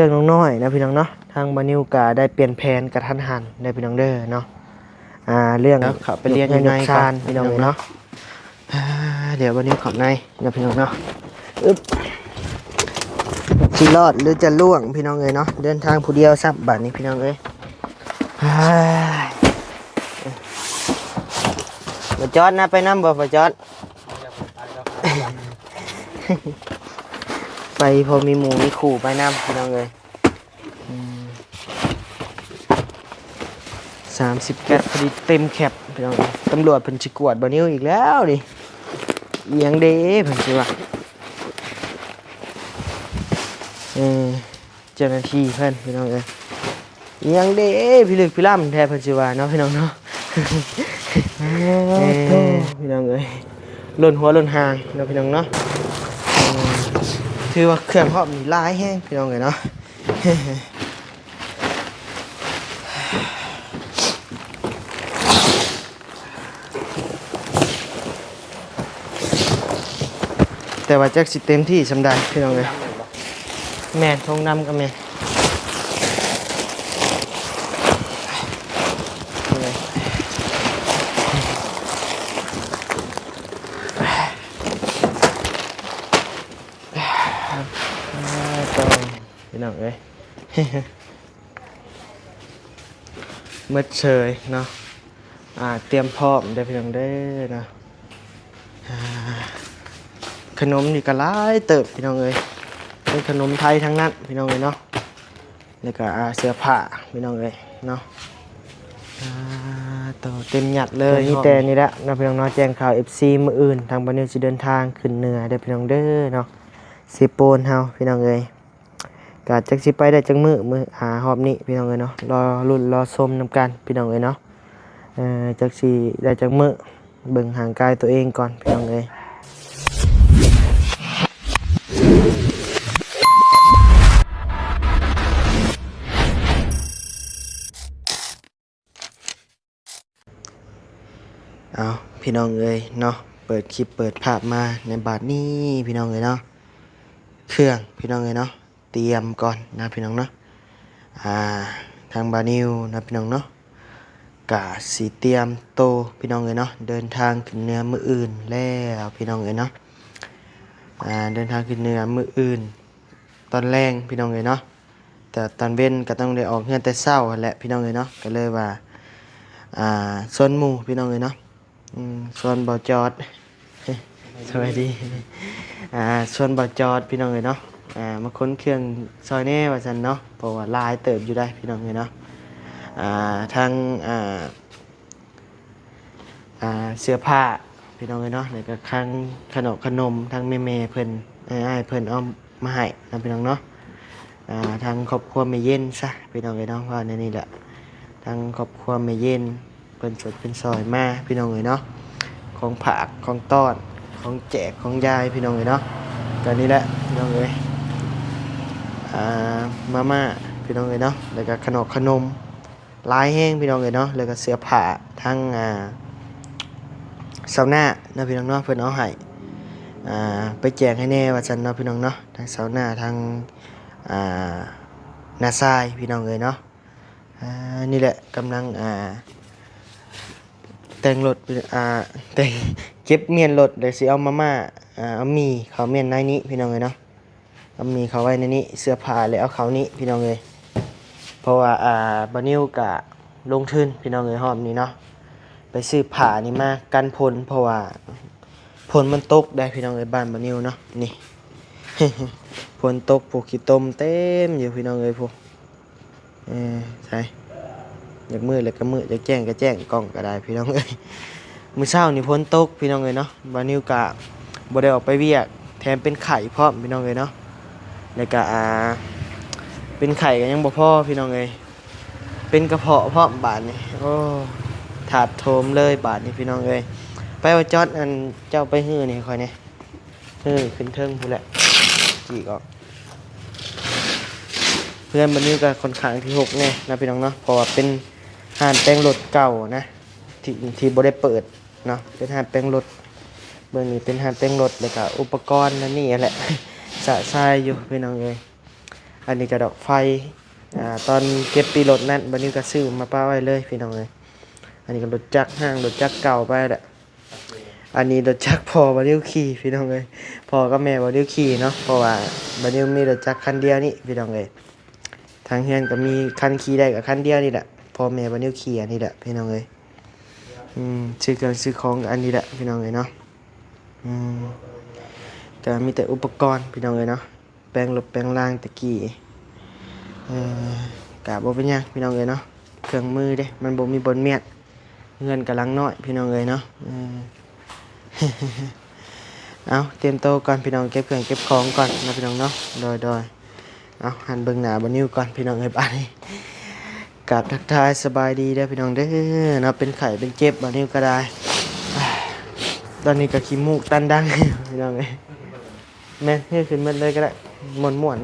ລື່ອງນ້ອງນ້ອຍນະພີ່ນ້ອງເນາະ ທາງບ່າວນິວກໍໄດ້ປ່ຽນແຜນກະທັນຫັນເດີພີ່ນ້ອງເດີເນາະ ອ່າ ເລື່ອງ ເຂົ້າໄປລຽນຢູ່ໃນກ່ອນ ພີ່ນ້ອງເນາະ ອ່າ ດຽວບ່າວນິວເຂົ້າໃນເນາະພີ່ນ້ອງເນາະ ອຶບ ຊິລອດຫຼືຈະລ່ວງພີ່ນ້ອງເອີຍເນາະ ເດີນທາງຜູ້ດຽວຊ້ຳບາດນີ້ພີ່ນ້ອງເອີຍ ບໍ່ຈອດນະ ໄປນຳບໍ່ ບໍ່ຈອດ ໄປ ພໍມີໝູ່ມີຄູ່ໄປນຳພີ່ນ້ອງເອີຍ ອືມ ສາມສິບແກັດ ພໍດີເຕັມແຄັບພີ່ນ້ອງ ຕຳຫຼວດເພິ່ນຊິກວດບ່າວນິວອີກແລ້ວນີ້ ອີ່ຫຍັງເດ ເພິ່ນຊິວ່າ ເອີ ເຈົ້າໜ້າທີ່ເພິ່ນພີ່ນ້ອງເອີຍ ອີ່ຫຍັງເດ ພິລຶກພິລຳແທ້ ເພິ່ນຊິວ່າເນາະພີ່ນ້ອງເນາະ ເອີ ພີ່ນ້ອງເອີຍ ຫຼົ່ນຫົວຫຼົ່ນຫາງເນາະພີ່ນ້ອງເນາະ ເອີ ຖືວ່າເຄື່ອງຮອບນີ້ຫຼາຍແຮງພີ່ນ້ອງເອີຍເນາະ. ແຕ່ວ່າຈັກຊິເຕັມທີ່ສ່ຳໃດພີ່ນ້ອງເອີຍ ແມ່ນ ຖົງດຳກໍແມ່ນ ພີ່ນ້ອງເອີຍ. ໝົດເຊີຍເນາະ ອ່າ ຕຽມພ້ອມເດີພີ່ນ້ອງເດີເນາະ ອ່າ ຂະໜົມນີ້ກໍຫຼາຍເຕີບພີ່ນ້ອງເອີຍ ເປັນຂະໜົມໄທທັງນັ້ນພີ່ນ້ອງເອີຍເນາະ ແລ້ວກໍ ອ່າ ເສື້ອຜ້າພີ່ນ້ອງເອີຍເນາະ ອ່າ ໂຕເຕັມຍັດເລີຍ ມີແຕ່ນີ້ແຫຼະເນາະພີ່ນ້ອງເນາະ ແຈ້ງຂ່າວເອັຟຊີມື້ອື່ນ ທາງບ່າວນິວຊິເດີນທາງຂຶ້ນເໜືອເດີພີ່ນ້ອງເດີເນາະ ເຊໂປນເຮົາພີ່ນ້ອງເອີຍ. ກະຈັກຊິໄປໄດ້ຈັກມື້ ມື້ ອ່າ ຮອບນີ້ພີ່ນ້ອງເອີຍເນາະ ລໍລຸ້ນລໍຊົມນຳກັນພີ່ນ້ອງເອີຍເນາະ ເອີ ຈັກຊິໄດ້ຈັກມື້ ເບິ່ງຮ່າງກາຍຕົວເອງກ່ອນພີ່ນ້ອງເອີຍ. ເອົາ ພີ່ນ້ອງເອີຍເນາະ ເປີດຄລິບເປີດພາບມາໃນບາດນີ້ພີ່ນ້ອງເອີຍເນາະ ເຄື່ອງພີ່ນ້ອງເອີຍເນາະ ຕຽມກ່ອນນະພີ່ນ້ອງເນາະ ອ່າ ທາງບ່າວນິວນະພີ່ນ້ອງເນາະ ກະຊິຕຽມໂຕພີ່ນ້ອງເອີຍເນາະ ເດີນທາງຂຶ້ນເໜືອມື້ອື່ນແລ້ວພີ່ນ້ອງເອີຍເນາະ ອ່າ ເດີນທາງຂຶ້ນເໜືອມື້ອື່ນຕອນແລງພີ່ນ້ອງເອີຍເນາະ. ແຕ່ຕອນເວັນກໍຕ້ອງໄດ້ອອກເຮືອນແຕ່ເຊົ້າຫັ້ນແຫຼະພີ່ນ້ອງເອີຍເນາະ ກໍເລີຍວ່າ ອ່າ ຊວນໝູ່ພີ່ນ້ອງເອີຍເນາະ ອືມ ຊວນບ່າວຈອດ ສະບາຍດີ ອ່າ ຊວນບ່າວຈອດພີ່ນ້ອງເອີຍເນາະ ອ່າ ມາຂົນເຄື່ອງຊ່ອຍແດ່ວ່າຊັ້ນເນາະ ເພາະວ່າຫຼາຍເຕີບຢູ່ໄດ໋ພີ່ນ້ອງເອີຍເນາະ ອ່າ ທັງ ອ່າ ອ່າ ເສື້ອຜ້າພີ່ນ້ອງເອີຍເນາະ ແລ້ວກໍຄັງຂະໜົມຂະໜົມ ທັງແມ່ໆເພິ່ນ ອ້າຍໆເພິ່ນເອົາມາໃຫ້ນະພີ່ນ້ອງເນາະ ອ່າ ທາງຄອບຄົວແມ່ເຢັນຊະພີ່ນ້ອງເອີຍເນາະ ເວົ້າແນວນີ້ແຫຼະ ທາງຄອບຄົວແມ່ເຢັນເພິ່ນຊ່ອຍ ເພິ່ນຊ່ອຍມາພີ່ນ້ອງເອີຍເນາະ ຂອງຝາກຂອງຕ້ອນ ຂອງແຈກຂອງຢາຍພີ່ນ້ອງເອີຍເນາະ ກໍນີ້ແຫຼະພີ່ນ້ອງເອີຍ ອ່າ ມາມ່າພີ່ນ້ອງເອີຍເນາະ ແລ້ວກໍຂະໜົມຂະໜົມ ຫຼາຍແຮງພີ່ນ້ອງເອີຍເນາະ ແລ້ວກໍເສື້ອຜ້າທັງ ອ່າ ຊາວນາເນາະພີ່ນ້ອງເນາະ ເພິ່ນເອົາໃຫ້ ອ່າ ໄປແຈກໃຫ້ແດ່ວ່າຊັ້ນເນາະພີ່ນ້ອງເນາະ ທັງຊາວນາ ທັງ ອ່າ ນ້າຊາຍພີ່ນ້ອງເອີຍເນາະ ອ່າ ນີ້ແຫຼະກຳລັງ ອ່າ ແຕ່ງລົດ ອ່າ ແຕ່ງ ເກັບມ້ຽນລົດ ແລ້ວຊິເອົາມາມ່າ ອ່າ ເອົາໝີ່ເຂົ້າມ້ຽນໃນນີ້ພີ່ນ້ອງເອີຍເນາະ. ເອົາໝີ່ເຂົ້າໄວ້ໃນນີ້ ເສື້ອຜ້າແລ້ວເອົາເຂົ້ານີ້ພີ່ນ້ອງເອີຍ ເພາະວ່າ ອ່າ ບ່າວນິວກະລົງທຶນພີ່ນ້ອງເອີຍ ຮອບນີ້ເນາະ ໄປຊື້ຜ້ານີ້ມາກັນຝົນ ເພາະວ່າຝົນມັນຕົກໄດ໋ພີ່ນ້ອງເອີຍ ບ້ານບ່າວນິວເນາະ ນີ້ ຝົນຕົກ ຜູ້ຂີ້ຕົມເຕັມຢູ່ພີ່ນ້ອງເອີຍ ຜູ້ ເອີ ໃສ ຢາກມືດແລ້ວກໍມືດ ຢາກແຈ້ງກໍແຈ້ງ ກ້ອງກໍໄດ້ພີ່ນ້ອງເອີຍ ມື້ເຊົ້ານີ້ຝົນຕົກພີ່ນ້ອງເອີຍເນາະ ບ່າວນິວກະບໍ່ໄດ້ອອກໄປວຽກ ແຖມເປັນໄຂ້ພ້ອມພີ່ນ້ອງເອີຍເນາະ ແລ້ວກະ ອ່າ ເປັນໄຂ້ກໍຍັງບໍ່ພໍພີ່ນ້ອງເອີຍ ເປັນກະເພາະພ້ອມບາດນີ້ ໂອ້ ຖາດໂຖມເລີຍບາດນີ້ພີ່ນ້ອງເອີຍ ໄປວ່າຈອດ ອັນ ເຈົ້າໄປຮື້ນີ້ໃຫ້ຂ້ອຍແດ່ ເອີ ຂຶ້ນເທິງພຸ້ນແຫຼະ ຈີກອອກ ເຮືອນມັນນີ້ກໍຄ່ອນຂ້າງທີ່ຮົກແດ່ນະພີ່ນ້ອງເນາະ ເພາະວ່າເປັນຮ້ານແຕ່ງລົດເກົ່ານະ ທີ່ ທີ່ບໍ່ໄດ້ເປີດເນາະ ເປັນຮ້ານແຕ່ງລົດ ເບື້ອງນີ້ເປັນຮ້ານແຕ່ງລົດ ແລ້ວກໍອຸປະກອນອັນນີ້ແຫຼະ ຊະຊາຍຢູ່ພີ່ນ້ອງເອີຍ ອັນນີ້ກໍດອກໄຟ ອາ ຕອນເກັບຕີລົດນັ້ນ ບານິວກໍຊື້ມາປະໄວ້ເລີຍພີ່ນ້ອງເອີຍ. ອັນນີ້ກໍລົດຈັກ ຫ້າງລົດຈັກເກົ່າໄປແຫຼະ. ອັນນີ້ລົດຈັກພໍ່ບານິວຂີ່ພີ່ນ້ອງເອີຍ ພໍ່ກັບແມ່ບານິວຂີ່ເນາະ ເພາະວ່າບານິວມີລົດຈັກຄັນດຽວນີ້ພີ່ນ້ອງເອີຍ. ທາງເຮືອນກໍມີຄັນຂີ່ໄດ້ກໍຄັນດຽວນີ້ແຫຼະ ພໍ່ແມ່ບານິວຂີ່ອັນນີ້ແຫຼະພີ່ນ້ອງເອີຍ. ອືມ ຊື້ເຄື່ອງຊື້ຂອງກໍອັນນີ້ແຫຼະພີ່ນ້ອງເອີຍເນາະ. ອືມ ກໍມີແຕ່ອຸປະກອນພີ່ນ້ອງເອີຍເນາະ ແປງລົດແປງລາງແຕ່ກີ້. ເອີ ກະບໍ່ເປັນຫຍັງພີ່ນ້ອງເອີຍເນາະ ເຄື່ອງມືເດ້ ມັນບໍ່ມີບ່ອນມ້ຽນ ເຮືອນກະຫຼັງນ້ອຍພີ່ນ້ອງເອີຍເນາະ. ເອີ ເອົາ ຕຽມໂຕກ່ອນພີ່ນ້ອງ ເກັບເຄື່ອງເກັບຂອງກ່ອນເນາະພີ່ນ້ອງເນາະ. ໂດຍໆ ເອົາ ຫັນເບິ່ງໜ້າບານິວກ່ອນພີ່ນ້ອງເອີຍ. ບາດນີ້ ກາບທັກທາຍສະບາຍດີເດີພີ່ນ້ອງເດີເນາະ ເປັນໄຂ້ເປັນເຈັບບາດນີ້ກໍໄດ້. ຕອນນີ້ກໍຂີ້ມູກຕັນດັງພີ່ນ້ອງເອີຍ. ແມ່ນ ເຮັດຂຶ້ນໝົດເລີຍກໍໄດ້ ມ່ວນໆ.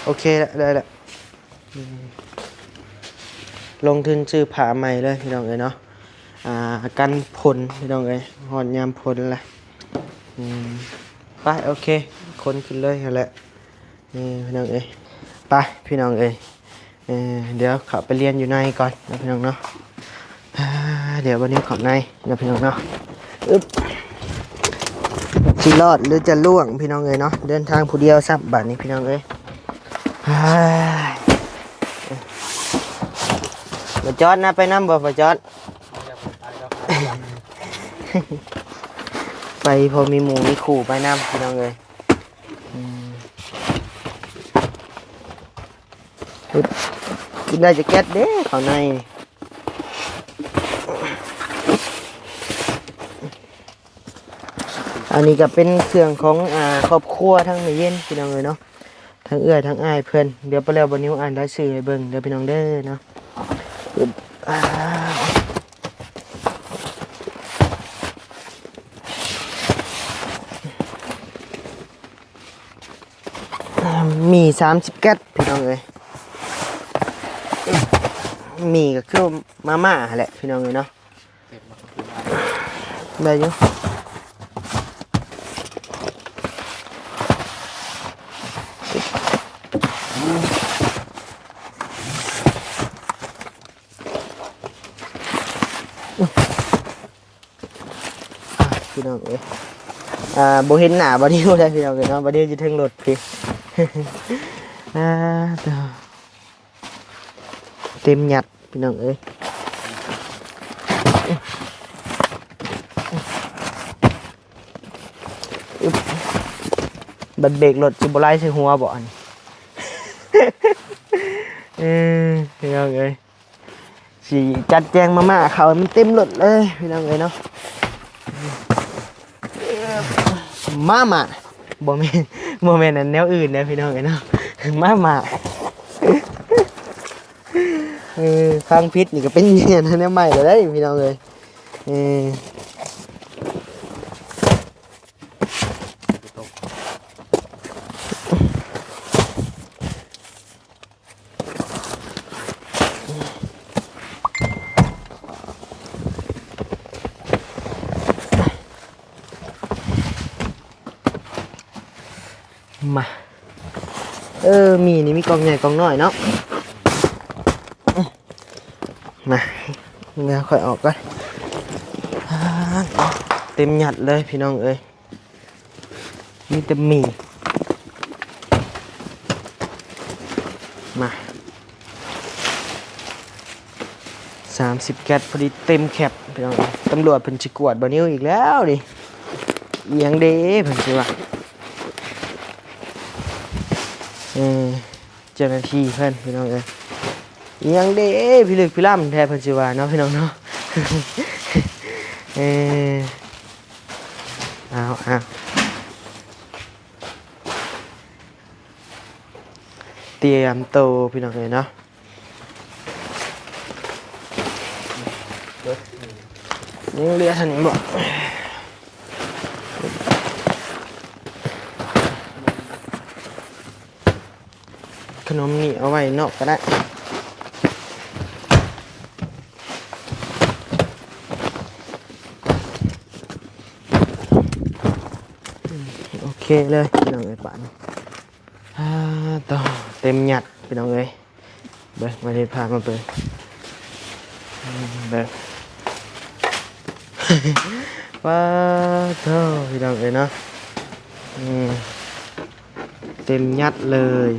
ໂອເຄລະ ໄດ້ລະ. ອືມ ລົງທຶນຊື້ຜ້າໃໝ່ເລີຍພີ່ນ້ອງເອີຍເນາະ ອ່າ ກັນຝົນພີ່ນ້ອງເອີຍ ຮອດຍາມຝົນລະ. ອືມ ໄປ ໂອເຄ ຂົນຂຶ້ນເລີຍຫັ້ນແຫຼະ. ນີ້ພີ່ນ້ອງເອີຍ ໄປພີ່ນ້ອງເອີຍ. ເອີ ດຽວເຂົ້າໄປລຽນຢູ່ໃນກ່ອນເນາະພີ່ນ້ອງເນາະ. ອາ ດຽວບາດນີ້ເຂົ້າໃນເນາະພີ່ນ້ອງເນາະ. ອຶບ ຊິລອດຫຼືຈະລ່ວງພີ່ນ້ອງເອີຍເນາະ ເດີນທາງຜູ້ດຽວຊ້ຳບາດນີ້ພີ່ນ້ອງເອີຍ. ບໍ່ຈອດນະ ໄປນຳບໍ່ ບໍ່ຈອດ? ໄປ ພໍມີໝູ່ມີຄູ່ໄປນຳພີ່ນ້ອງເອີຍ. ອືມ ກິນໄດ້ຈັກແກັດເດ້ ເຂົ້າໃນນີ້. ອັນນີ້ກໍເປັນເຄື່ອງຂອງ ອ່າ ຄອບຄົວທາງແມ່ເຢັນພີ່ນ້ອງເອີຍເນາະ ທັງເອື້ອຍທັງອ້າຍເພິ່ນ. ດຽວໄປແລ້ວບໍ່ນິວອ່ານລາຍຊື່ໃຫ້ເບິ່ງເດີພີ່ນ້ອງເດີເນາະ. ອາ ມີສາມສິບແກັດພີ່ນ້ອງເອີຍ. ມີກໍຄືມາມ່າຫັ້ນແຫຼະພີ່ນ້ອງເອີຍເນາະ. ໄດ້ຢູ່. ອ່ະ ພີ່ນ້ອງເອີຍ ອ່າ ບໍ່ເຫັນໜ້າບ່າວດິວໄດ້ພີ່ນ້ອງເອີຍເນາະ. ບ່າວດິວຢູ່ເທິງລົດພີ້. ອ່າ ເຕັມຍັດພີ່ນ້ອງເອີຍ. ອຶບ ບັດເບຣກລົດຊິບໍ່ໄຫຼໃສ່ຫົວບໍ່ອັນນີ້? ເອີ ພີ່ນ້ອງເອີຍ ຊິຈັດແຈງມາມ່າເຂົ້າໃຫ້ມັນເຕັມລົດເລີຍພີ່ນ້ອງເອີຍເນາະ. ມາມ່າ ບໍ່ແມ່ນ ບໍ່ແມ່ນອັນແນວອື່ນເດ້ພີ່ນ້ອງເອີຍເນາະ ມາມ່າ. ເອີ ຟັງຜິດນີ້ກໍເປັນແນວໃໝ່ແລ້ວເດ້ພີ່ນ້ອງເອີຍ. ເອີ ມາ ເອີ ມີນີ້ ມີກ່ອງໃຫຍ່ກ່ອງນ້ອຍເນາະ. ມາ ດຽວຂ້ອຍອອກກ່ອນ. ເຕັມຍັດເລີຍພີ່ນ້ອງເອີຍ ມີແຕ່ໝີ່. ມາ ສາມສິບແກັດ ພໍດີເຕັມແຄັບພີ່ນ້ອງ. ຕຳຫຼວດເພິ່ນຊິກວດບ່າວນິວອີກແລ້ວນີ້. ອີຫຍັງເດ້ ເພິ່ນຊິວ່າ ເອີ ເຈົ້າໜ້າທີ່ເພິ່ນພີ່ນ້ອງເອີຍ. ອີຫຍັງເດ້ ພິລຶກພິລ່ຳແທ້ ເພິ່ນຊິວ່າເນາະ ພີ່ນ້ອງເນາະ. ເອີ ເອົາ ເອົາ ຕຽມໂຕພີ່ນ້ອງເອີຍເນາະ. ຍັງເຫຼືອເທົ່ານີ້ບໍ່? ຂະໜົມນີ້ເອົາໄວ້ນອກກໍໄດ້. ເລີຍພີ່ນ້ອງເອີຍ ບາດນີ້ ອາ ໂຕ ເຕັມຍັດພີ່ນ້ອງເອີຍ. ເບິ່ງ ມາເຮັດພາມາເບິ່ງ ເບິ່ງ ປາໂທ້ ພີ່ນ້ອງເອີຍເນາະ ອືມ ເຕັມຍັດເລີຍ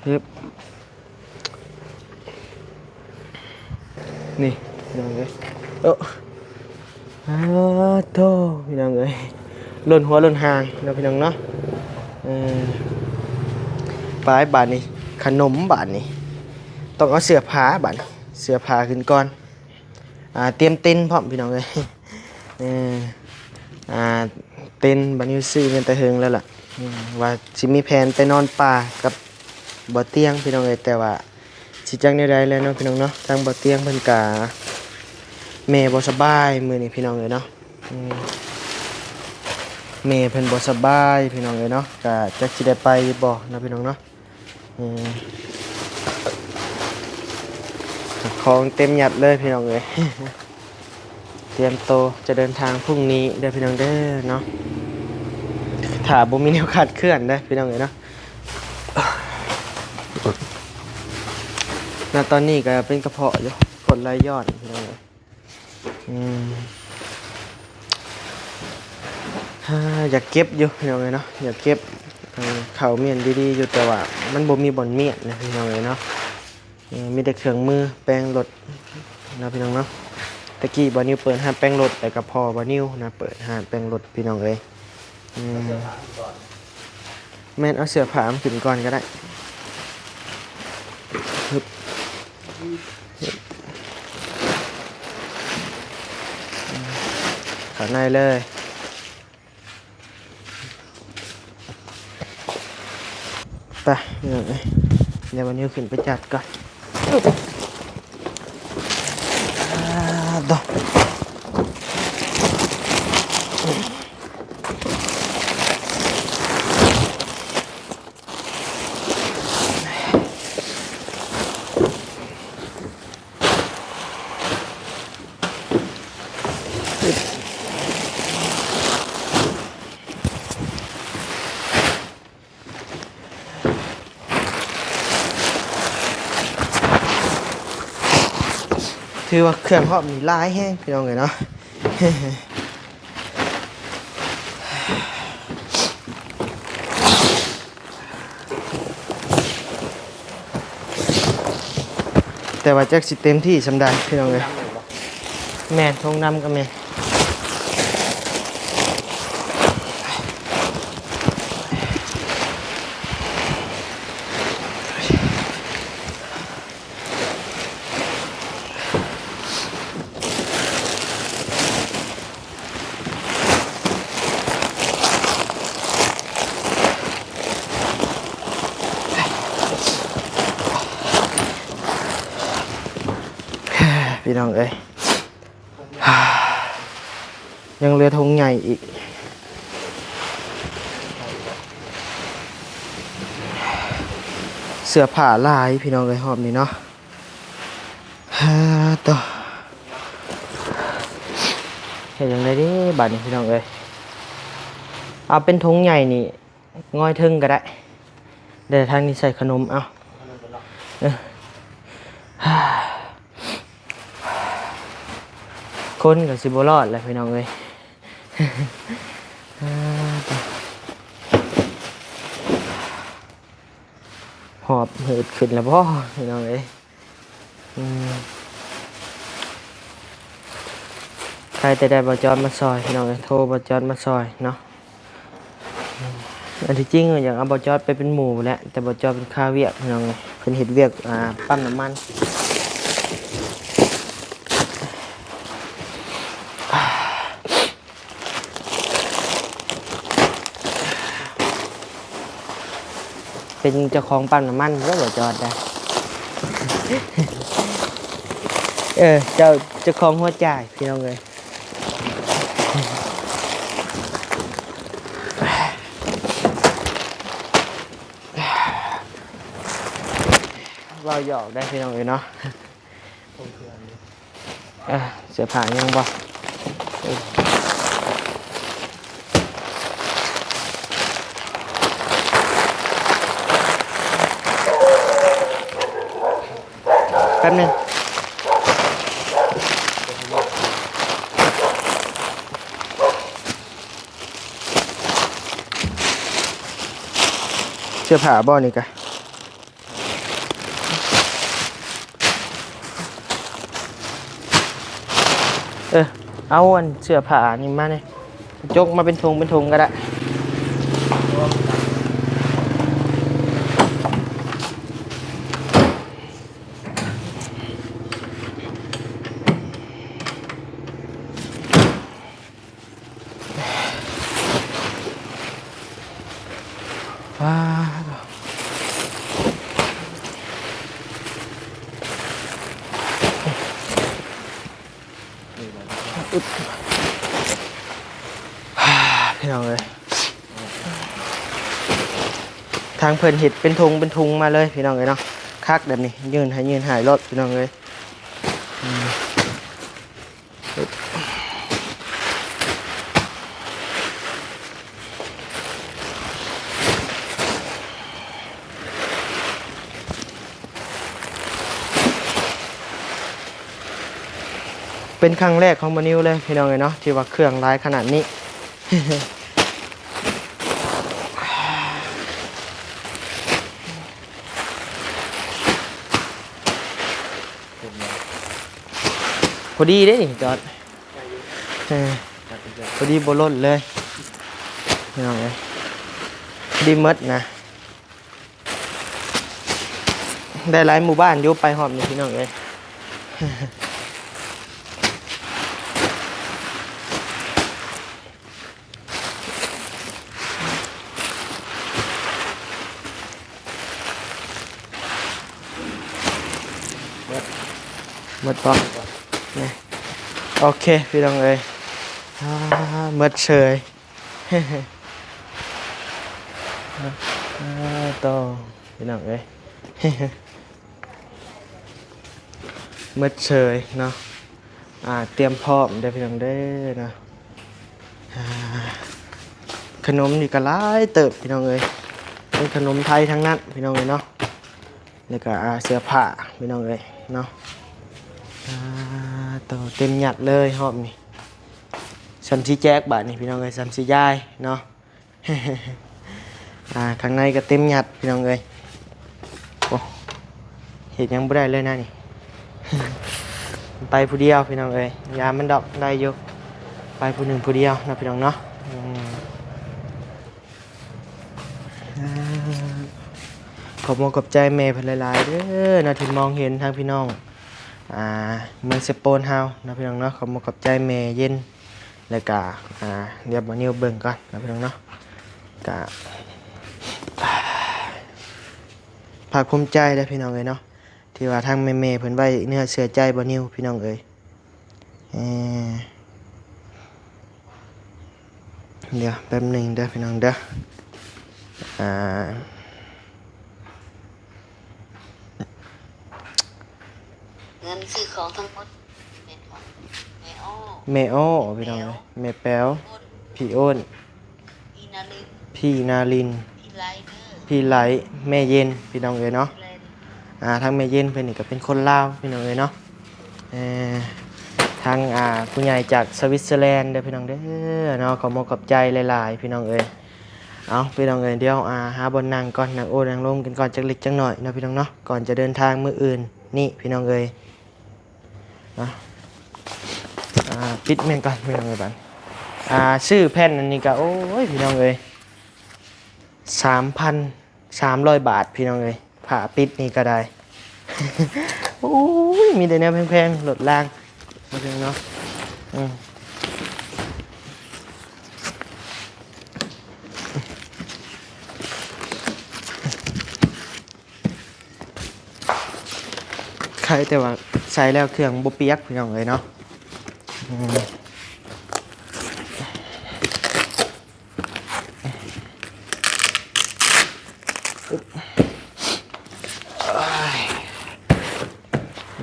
ຮຶບ ນີ້ພີ່ນ້ອງເອີຍ ໂອ້ ອາໂທ້ ພີ່ນ້ອງເອີຍ ລົ້ນຫົວລົ້ນຫາງເນາະ ພີ່ນ້ອງເນາະ ເອີ ໄປ ບາດນີ້ ຂະໜົມ ບາດນີ້ ຕ້ອງເອົາເສື້ອຜ້າ ບາດນີ້ ເສື້ອຜ້າຂຶ້ນກ່ອນ ອ່າ ຕຽມເຕັນພ້ອມ ພີ່ນ້ອງເອີຍ ເອີ ອ່າ ເຕັນ ບາດນີ້ຊື້ເງິນແຕ່ເຫິງແລ້ວລະ ອືມ ວ່າຊິມີແຜນໄປນອນປ່າກັບບໍ່ຕຽງ ພີ່ນ້ອງເອີຍ ແຕ່ວ່າ ຊິຈັກແນວໃດແຫຼະເນາະ ພີ່ນ້ອງເນາະ ທາງບໍ່ຕຽງເພິ່ນກະ ແມ່ບໍ່ສະບາຍມື້ນີ້ ພີ່ນ້ອງເອີຍເນາະ ອືມ ແມ່ເພິ່ນບໍ່ສະບາຍ ພີ່ນ້ອງເອີຍເນາະ ກະຈັກຊິໄດ້ໄປຢູ່ບໍ່ເນາະ ພີ່ນ້ອງເນາະ ອືມ ຂອງເຕັມຍັດເລີຍ ພີ່ນ້ອງເອີຍ. ຕຽມໂຕຈະເດີນທາງພຸ່ງນີ້ເດີພີ່ນ້ອງເດີເນາະ ຖ້າບໍ່ມີແນວຄາດເຄື່ອນເດີພີ່ນ້ອງເອີຍເນາະ ນະຕອນນີ້ກະເປັນກະເພາະຢູ່ ກົດໄຫຼຍ້ອນພີ່ນ້ອງເອີຍ ອືມ ຢາກເກັບຢູ່ພີ່ນ້ອງເອີຍເນາະ ຢາກເກັບ ເອີ ເຂົ້າມ້ຽນດີໆຢູ່ ແຕ່ວ່າມັນບໍ່ມີບ່ອນມ້ຽນນະພີ່ນ້ອງເອີຍເນາະ. ເອີ ມີແຕ່ເຄື່ອງມືແປງລົດເນາະ ພີ່ນ້ອງເນາະ ແຕ່ກີ້ບ່າວນິວເປີດຮ້ານແປງລົດ ແລ້ວກໍພໍ່ບ່າວນິວນະ ເປີດຮ້ານແປງລົດ ພີ່ນ້ອງເອີຍ ອືມ ແມ່ນ ເອົາເສື້ອຜ້າມາຂຶ້ນກ່ອນກໍໄດ້ ຮຶບ ຮຶບ ເຂົ້າໃນເລີຍ. ໄປ ພີ່ນ້ອງເອີຍ ດຽວວັນນີ້ຂຶ້ນໄປຈັດກ່ອນ ອາ ໂຕ. ຖືວ່າເຄື່ອງຮອບນີ້ຫຼາຍແຮງ ພີ່ນ້ອງເອີຍເນາະ. ແຕ່ວ່າຈັກຊິເຕັມທີ່ສ່ຳໃດພີ່ນ້ອງເອີຍ. ແມ່ນ ຖົງດຳກໍແມ່ນ. ພີ່ນ້ອງເອີຍ ຍັງເຫຼືອຖົງໃຫຍ່ອີກ ເສື້ອຜ້າຫຼາຍພີ່ນ້ອງເອີຍ ຮອບນີ້ເນາະ. ຮາ ໂຕ ເຮັດຈັ່ງໃດເດບາດນີ້ພີ່ນ້ອງເອີຍ. ເອົາເປັນຖົງໃຫຍ່ນີ້ ງອຍເທິງກໍໄດ້ ແຕ່ທາງນີ້ໃສ່ຂະໜົມ ເອົາ ເອີ ຄົນກໍຊິບໍ່ລອດແຫຼະພີ່ນ້ອງເອີຍ. ຮາ ໂຕ ຫອບຫືດຂຶ້ນແລ້ວບໍ່ພີ່ນ້ອງເອີຍ. ອືມ ໃຜແຕ່ໄດ້ບ່າວຈອດມາຊ່ອຍພີ່ນ້ອງເອີຍ ໂທບ່າວຈອດມາຊ່ອຍເນາະ. ອັນທີ່ຈິງຢາກເອົາບ່າວຈອດໄປເປັນໝູ່ແຫຼະ ແຕ່ບ່າວຈອດເພິ່ນຄາວຽກພີ່ນ້ອງເອີຍ ເພິ່ນເຮັດວຽກ ອ່າ ປ້ຳນ້ຳມັນ. ເປັນເຈົ້າຂອງປ້ຳນ້ຳມັນເດີ ບໍ່ຈອດໄດ໋. ເອີ ເຈົ້າ ເຈົ້າຂອງຫົວໃຈພີ່ນ້ອງເອີຍ. ເວົ້າຫຍອກໄດ໋ພີ່ນ້ອງເອີຍເນາະ. ເອີ ເສື້ອຜ້າຍັງບໍ່ ເອີ ເອີ ປັບໜຶ່ງ ເສື້ອຜ້າບໍ່ນີ້ກະ? ເອີ ເອົາອັນເສື້ອຜ້ານີ້ມາແດ່ ຈົກມາເປັນຖົງເປັນຖົງກະໄດ້. ວ້າວ ພີ່ນ້ອງເອີຍ ທາງເພິ່ນເຮັດເປັນຖົງເປັນທຸງມາເລີຍ ພີ່ນ້ອງເອີຍເນາະ ຄັກແບບນີ້ ຍື່ນໃຫ້ຍື່ນໃຫ້ໂລດ ພີ່ນ້ອງເອີຍ. ເປັນຄັ້ງແລກຂອງບ່າວນິວເລີຍ ພີ່ນ້ອງເອີຍເນາະ ທີ່ວ່າເຄື່ອງຫຼາຍຂະໜາດນີ້. ພໍດີເດ້ນີ້ຈອດ ເອີ ພໍດີບໍ່ລົ້ນເລີຍ ພີ່ນ້ອງເອີຍ ພໍດີໝົດນະ ໄດ້ຫຼາຍໝູ່ບ້ານຢູ່ໄປຮອບນີ້ ພີ່ນ້ອງເອີຍ. ໝົດ ໝົດບໍ່ ນີ້ ໂອເຄ ພີ່ນ້ອງເອີຍ ອາ ໝົດເສີຍ ອາ ໂຕ ພີ່ນ້ອງເອີຍ ໝົດເສີຍເນາະ. ອາ ຕຽມພ້ອມເດີພີ່ນ້ອງເດີເນາະ ອາ ຂະໜົມນີ້ກະຫຼາຍເຕີບພີ່ນ້ອງເອີຍ ເປັນຂະໜົມໄທທັງນັ້ນພີ່ນ້ອງເອີຍເນາະ ແລ້ວກະ ອາ ເສື້ອຜ້າພີ່ນ້ອງເອີຍເນາະ ອາ ໂຕ ເຕັມຍັດເລີຍຮອບນີ້ ສ່ຳຊິແຈກບາດນີ້ພີ່ນ້ອງເອີຍ ສ່ຳຊິຢາຍເນາະ. ອາ ຂ້າງໃນກະເຕັມຍັດພີ່ນ້ອງເອີຍ ໂອ້ ເຮັດຫຍັງບໍ່ໄດ້ເລີຍນະນີ້ ໄປຜູ້ດຽວພີ່ນ້ອງເອີຍ ຢ່າມັນດອກ ໄດ້ຢູ່ ໄປຜູ້ໜຶ່ງຜູ້ດຽວເນາະ ພີ່ນ້ອງເນາະ ອືມ ອາ ຂອບມຸກຂອບໃຈແມ່ເພິ່ນຫຼາຍໆເດີເນາະ ທີ່ມອງເຫັນທາງພີ່ນ້ອງ ອາ ເມືອງເຊໂປນເຮົາເນາະ ພີ່ນ້ອງເນາະ ຂອບມຸກຂອບໃຈແມ່ເຢັນ ແລ້ວກະ ອາ ດຽວບ່າວນິວເບິ່ງກ່ອນເນາະ ພີ່ນ້ອງເນາະ ກະພາກພູມໃຈເດີພີ່ນ້ອງເອີຍເນາະ ທີ່ວ່າທາງແມ່ໆເພິ່ນໄວ້ເນື້ອເຊື່ອໃຈບ່າວນິວ ພີ່ນ້ອງເອີຍ ເອີ ດຽວແປັບໜຶ່ງເດີພີ່ນ້ອງເດີ ອາ ເງິນຊື້ຂອງທັງໝົດແມ່ນຂອງແມ່ໂອ້ ແມ່ໂອ້ ພີ່ນ້ອງເອີຍ ແມ່ແປວ ພີ່ໂອ້ນ ພີ່ນາລິນ ພີ່ນາລິນ ພີ່ໄລ ພີ່ໄລ ແມ່ເຢັນ ພີ່ນ້ອງເອີຍເນາະ ພີ່ແລນ ອາ ທາງແມ່ເຢັນເພິ່ນນີ້ກະເປັນຄົນລາວ ພີ່ນ້ອງເອີຍເນາະ ເອີ ທາງ ອາ ຜູ້ໃຫຍ່ຈາກສະວິດເຊີແລນເດີພີ່ນ້ອງເດີເນາະ ຂອບມຸກຂອບໃຈຫຼາຍໆ ພີ່ນ້ອງເອີຍ. ເອົາ ພີ່ນ້ອງເອີຍ ດຽວ ອາ ຫາບ່ອນນັ່ງກ່ອນ ນັ່ງໂອ້ນັ່ງລົມກັນກ່ອນຈັກເລັກຈັກໜ້ອຍເນາະ ພີ່ນ້ອງເນາະ ກ່ອນຈະເດີນທາງມື້ອື່ນນີ້ ພີ່ນ້ອງເອີຍ ເນາະ ອາ ປິດແມ່ນກ່ອນ ພີ່ນ້ອງເອີຍ ບາດ ອາ ຊື້ແຜ່ນອັນນີ້ກະ ໂອ້ຍ ພີ່ນ້ອງເອີຍ ສາມພັນສາມຮ້ອຍບາດ ພີ່ນ້ອງເອີຍ ຝາປິດນີ້ກະໄດ້ ໂອ້ຍ ມີແຕ່ແນວແພງໆ ລົດລາງ ເນາະ ອືມ ໄຄແຕ່ວ່າໃສ່ແລ້ວເຄື່ອງບໍ່ປຽກ ພີ່ນ້ອງເອີຍເນາະ ອືມ.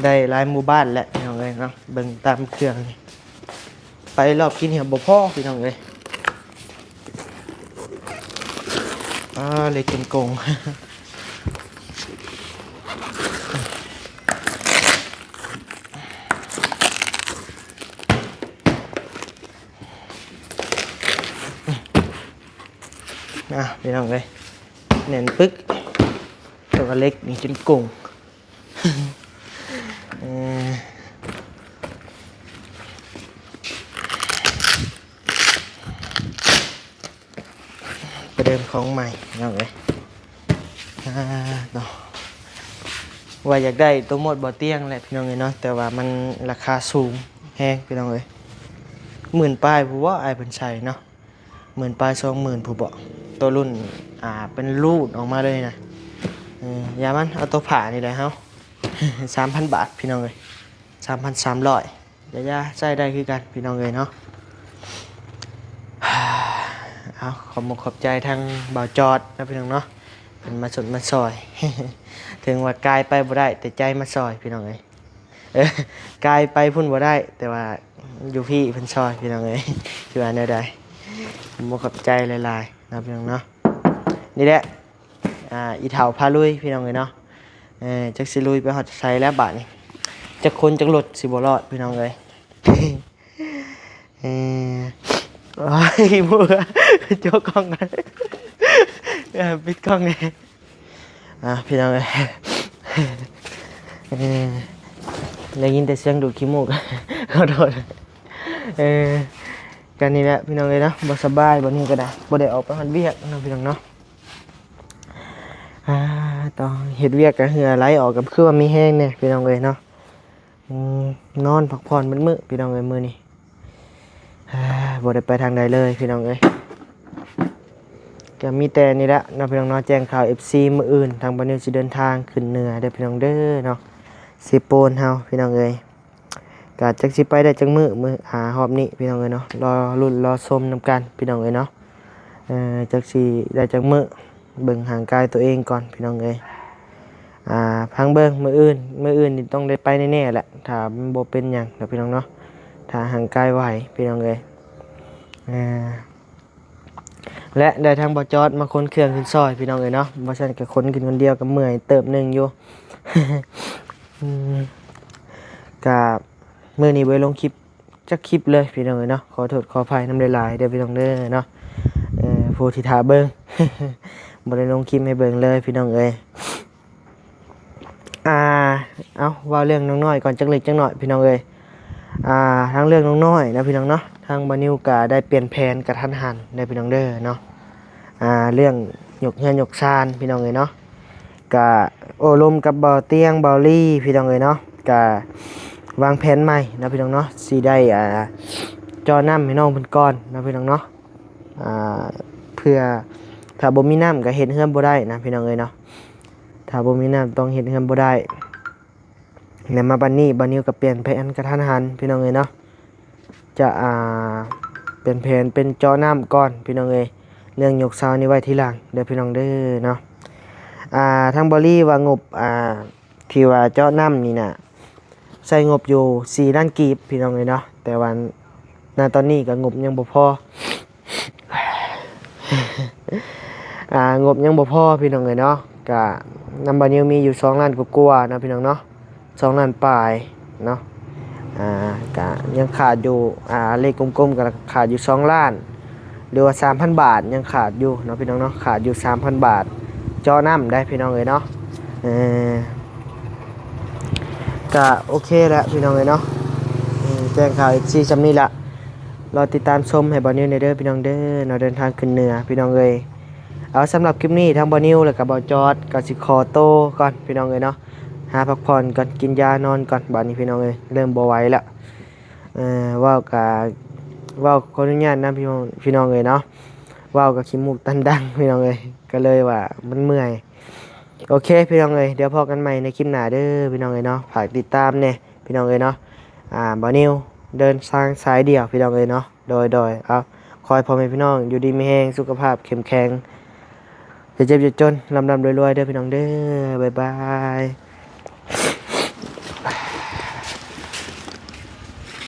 ໄດ້ຫຼາຍໝູ່ບ້ານແຫຼະ ພີ່ນ້ອງເອີຍເນາະ ເບິ່ງຕາມເຄື່ອງນີ້ ໄປລອບກິນຫຽວບໍ່ພໍ ພີ່ນ້ອງເອີຍ ອາ ເຫຼັກເປັນກົງ. ອ່ະ ພີ່ນ້ອງເອີຍ ແໜ້ນປຶກ ແຕ່ວ່າເຫຼັກນີ້ຈົນໂກ່ງ ເອີ ປະເດີມຂອງໃໝ່ ພີ່ນ້ອງເອີຍ ອ່າ ເນາະ ວ່າຢາກໄດ້ໂຕໝົດບໍ່ຕຽງແຫຼະ ພີ່ນ້ອງເອີຍເນາະ ແຕ່ວ່າມັນລາຄາສູງແຮງ ພີ່ນ້ອງເອີຍ ໝື່ນປາຍພຸ້ນເບາະ ອ້າຍເພິ່ນໃສ່ເນາະ ໝື່ນປາຍ ສອງໝື່ນພຸ້ນເບາະ ໂຕລຸ້ນ ອ່າ ເປັນຮູດອອກມາເລີຍນະ ເອີ ຢ່າມັນ ເອົາໂຕຜ້ານີ້ແຫຼະເຮົາ ສາມພັນບາດ ພີ່ນ້ອງເອີຍ ສາມພັນສາມຮ້ອຍ ຢ່າໆ ໃຊ້ໄດ້ຄືກັນ ພີ່ນ້ອງເອີຍເນາະ ເອົາ ຂອບອົກຂອບໃຈທາງບ່າວຈອດເນາະ ພີ່ນ້ອງເນາະ ເພິ່ນມາຊົດມາຊ່ອຍ ເຖິງວ່າກາຍໄປບໍ່ໄດ້ ແຕ່ໃຈມາຊ່ອຍ ພີ່ນ້ອງເອີຍ ເອີ ກາຍໄປພຸ້ນບໍ່ໄດ້ ແຕ່ວ່າຢູ່ພີ້ເພິ່ນຊ່ອຍ ພີ່ນ້ອງເອີຍ ຊິວ່າແນວໃດ ຂອບອົກຂອບໃຈຫຼາຍໆ ເນາະ ພີ່ນ້ອງເນາະ ນີ້ແຫຼະ ອ່າ ອີເຖົ້າພາລຸຍ ພີ່ນ້ອງເອີຍເນາະ ເອີ ຈັກຊິລຸຍໄປຮອດໃສແລ້ວບາດນີ້ ຈັກຄົນຈັກລົດຊິບໍ່ລອດ ພີ່ນ້ອງເອີຍ ເອີ ໂອ້ຍ ໝູ່ ໂຈະກ້ອງ ເອີ ປິດກ້ອງແດ່ ອ່າ ພີ່ນ້ອງເອີຍ ເອີ ໄດ້ຍິນແຕ່ສຽງດູດຂີ້ມູກ ຂໍໂທດ ເອີ ກະນີ້ແຫຼະ ພີ່ນ້ອງເອີຍເນາະ ບໍ່ສະບາຍ ບັດນີ້ກະໄດ້ ບໍ່ໄດ້ອອກໄປຮອດວຽກເນາະ ພີ່ນ້ອງເນາະ ອ່າ ຕ້ອງເຮັດວຽກກະເຫື່ອໄຫຼອອກ ກະຄືວ່າມີແຮງແດ່ ພີ່ນ້ອງເອີຍເນາະ ອືມ ນອນພັກຜ່ອນໝົດມື້ ພີ່ນ້ອງເອີຍ ມື້ນີ້ ອ່າ ບໍ່ໄດ້ໄປທາງໃດເລີຍ ພີ່ນ້ອງເອີຍ ກະມີແຕ່ນີ້ແຫຼະເນາະ ພີ່ນ້ອງເນາະ ແຈ້ງຂ່າວເອັຟຊີ ມື້ອື່ນທາງບ່າວນິວຊິເດີນທາງຂຶ້ນເໜືອເດີ ພີ່ນ້ອງເດີເນາະ ເຊໂປນເຮົາ ພີ່ນ້ອງເອີຍ ກະຈັກຊິໄປໄດ້ຈັກມື້ ມື້ ອ່າ ຮອບນີ້ ພີ່ນ້ອງເອີຍເນາະ ລໍລຸ້ນລໍຊົມນຳກັນ ພີ່ນ້ອງເອີຍເນາະ ເອີ ຈັກຊິໄດ້ຈັກມື້ ເບິ່ງຮ່າງກາຍໂຕເອງກ່ອນ ພີ່ນ້ອງເອີຍ ອ່າ ຟັງເບິ່ງ ມື້ອື່ນ ມື້ອື່ນນີ້ຕ້ອງໄດ້ໄປແນ່ໆແຫຼະ ຖ້າມັນບໍ່ເປັນຫຍັງເນາະ ພີ່ນ້ອງເນາະ ຖ້າຮ່າງກາຍໄຫວ ພີ່ນ້ອງເອີຍ ເອີ ແລະ ໄດ້ທາງບ່າວຈອດມາຂົນເຄື່ອງຂຶ້ນຊ່ອຍ ພີ່ນ້ອງເອີຍເນາະ ບໍ່ຊັ້ນກະຂົນຂຶ້ນຄົນດຽວກະເມື່ອຍເຕີບໜຶ່ງຢູ່ ອືມ ກະມື້ນີ້ບໍ່ໄດ້ລົງຄລິບຈັກຄລິບເລີຍ ພີ່ນ້ອງເອີຍເນາະ ຂໍໂທດຂໍອະໄພນຳຫຼາຍໆເດີ ພີ່ນ້ອງເດີເນາະ ເອີ ຜູ້ທີ່ຖ້າເບິ່ງ ບໍ່ໄດ້ລົງຄລິບໃຫ້ເບິ່ງເລີຍ ພີ່ນ້ອງເອີຍ. ອ່າ ເອົາ ເວົ້າເລື່ອງນ້ອງນ້ອຍກ່ອນຈັກເລັກຈັກນ້ອຍ ພີ່ນ້ອງເອີຍ. ອ່າ ທາງເລື່ອງນ້ອງນ້ອຍນະ ພີ່ນ້ອງເນາະ, ທາງບ່າວນິວກະໄດ້ປ່ຽນແຜນກະທັນຫັນເດີ ພີ່ນ້ອງເດີເນາະ. ອ່າ ເລື່ອງຍົກເຮືອນຍົກຊານ ພີ່ນ້ອງເອີຍເນາະ, ກະໂອ້ລົມກັບບ່າວຕຽງ ບ່າວລີ ພີ່ນ້ອງເອີຍເນາະ, ກະວາງແຜນໃໝ່ນະ ພີ່ນ້ອງເນາະ, ຊິໄດ້ ອ່າ ເຈາະນ້ຳໃຫ້ນ້ອງເພິ່ນກ່ອນນະ ພີ່ນ້ອງເນາະ. ອ່າ ເພື່ອຖ້າບໍ່ມີນ້ຳກະເຮັດເຮືອນບໍ່ໄດ້ນະ ພີ່ນ້ອງເອີຍເນາະ. ຖ້າບໍ່ມີນ້ຳຕ້ອງເຮັດເຮືອນບໍ່ໄດ້. ແລ້ວມາບັດນີ້ ບ່າວນິວກະປ່ຽນແຜນກະທັນຫັນ ພີ່ນ້ອງເອີຍເນາະ, ຈະ ອ່າ ປ່ຽນແຜນເປັນເຈາະນ້ຳກ່ອນ ພີ່ນ້ອງເອີຍ. ເລື່ອງຍົກເສົານີ້ໄວ້ທີຫຼັງເດີ ພີ່ນ້ອງເດີເນາະ. ອ່າ ທາງບ່າວລີວ່າງົບ ອ່າ ທີ່ວ່າເຈາະນ້ຳນີ້ນະ ໃຊ້ງົບຢູ່ສີ່ລ້ານກີບ ພີ່ນ້ອງເອີຍເນາະ, ແຕ່ວ່າ ນະຕອນນີ້ກະງົບຍັງບໍ່ພໍ ອ່າ ງົບຍັງບໍ່ພໍ ພີ່ນ້ອງເອີຍເນາະ. ກະນຳບ່າວນິວມີຢູ່ສອງລ້ານກວ່າໆເນາະ ພີ່ນ້ອງເນາະ, ສອງລ້ານປາຍເນາະ. ອ່າ ກະຍັງຂາດຢູ່ ອ່າ ເລກກົມໆ ກະຂາດຢູ່ສອງລ້ານ ຫຼືວ່າສາມພັນບາດ ຍັງຂາດຢູ່ເນາະ ພີ່ນ້ອງເນາະ, ຂາດຢູ່ສາມພັນບາດ ເຈາະນ້ຳໄດ້ ພີ່ນ້ອງເອີຍເນາະ. ເອີ ກະໂອເຄແຫຼະ ພີ່ນ້ອງເອີຍເນາະ, ເອີ ແຈ້ງຂ່າວເອັຟຊີຊ່ຳນີ້ລະ. ລໍຕິດຕາມຊົມໃຫ້ບ່າວນິວແດ່ເດີ ພີ່ນ້ອງເດີເນາະ, ເດີນທາງຂຶ້ນເໜືອ ພີ່ນ້ອງເອີຍ. ເອົາ ສຳລັບຄລິບນີ້ ທາງບ່າວນິວ ແລະກະບ່າວຈອດ ກະຊິຂໍໂຕກ່ອນ ພີ່ນ້ອງເອີຍເນາະ, ຫາພັກຜ່ອນກ່ອນ ກິນຢານອນກ່ອນ ບາດນີ້ ພີ່ນ້ອງເອີຍ ເລີ່ມບໍ່ໄຫວລະ. ເອີ ເວົ້າກະ ເວົ້າຂໍອະນຸຍາດນຳ ພີ່ນ້ອງ ພີ່ນ້ອງເອີຍເນາະ, ເວົ້າກະຂີ້ມູກຕັນດັງ ພີ່ນ້ອງເອີຍ, ກະເລີຍວ່າມັນເມື່ອຍ. ໂອເຄ ພີ່ນ້ອງເອີຍ, ດຽວພໍ້ກັນໃໝ່ໃນຄລິບໜ້າເດີ ພີ່ນ້ອງເອີຍເນາະ, ຝາກຕິດຕາມແດ່ ພີ່ນ້ອງເອີຍເນາະ. ອ່າ ບ່າວນິວເດີນທາງສາຍດຽວ ພີ່ນ້ອງເອີຍເນາະ. ໂດຍ ໂດຍ ເອົາ ຂໍໃຫ້ພໍ່ແມ່ພີ່ນ້ອງຢູ່ດີມີແຮງ ສຸຂະພາບເຂັ້ມແຂງ ຢ່າເຈັບຢ່າຈົນ ລ່ຳໆລວຍໆເດີ ພີ່ນ້ອງເດີ. ບາຍບາຍ.